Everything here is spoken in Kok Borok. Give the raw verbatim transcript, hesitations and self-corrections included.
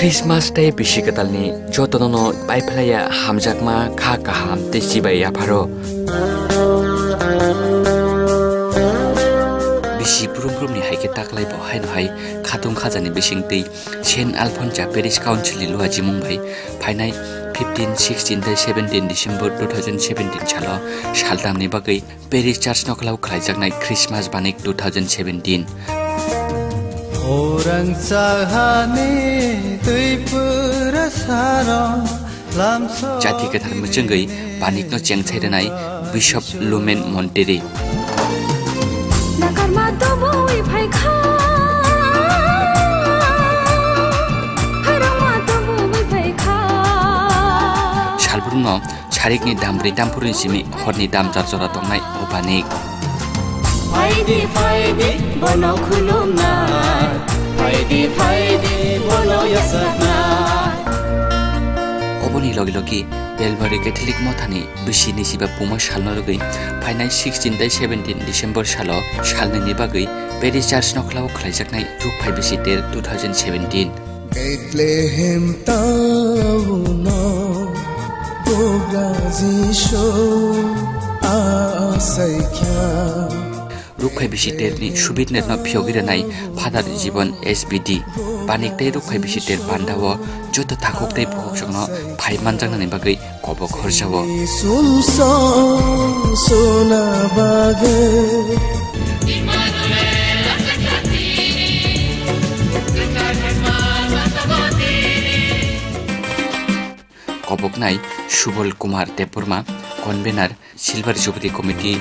Christmas tei bisi kwtalni jotono no paiphlaiya hamjakma kha kaham tei chibai yapharo. Bisi brum brumni hai khe taklai bo haino hai khatung khajani bising tei Saint Alphonsa Parish Council ni luajimung bai phainai fifteen, sixteen tei seventeen December two thousand seventeen salo saldamni bagwi Parish Church no khwlao khlaijaknai Christmas banik two thousand seventeen. Orang sahani twi pura sarong lamso. Jati kwthar mwchwngwi banikno chengthai rwnai Bishop Lumen Monteri. Nakarma tobwi phaikha, phairokma tobwi phaikha. Salbrumno Sarikni dam brwi dam phuruni simi horni dam jar jora tongnai o banik. Phaidi, phaidi, bono khulumnai. Phaidi, phaidi, bono yasaknai. Oboni logi logi Belbari Catholic Mothani bisi nisiba puma salno rwgwi phainai sixteen tei seventeen December salo salnwini bagwi Parish Church no khwlao khlaijaknai Rukphai Bisi Ter two thousand seventeen. Bethlehem town-o bugra Jisu asaikha. Rukphai Bisi Terni subitnerno phiyogwi rwnai Father Jibon S B D. Banik tei Rukphai Bisi Ter pandao joto takhuk tei bukhuksongno phai manjaknani bagwi kobok horjao. Sumsong sona bagwi. Koboknai Subol Kumar Debbarma, convener, Silver Jubilee Committee.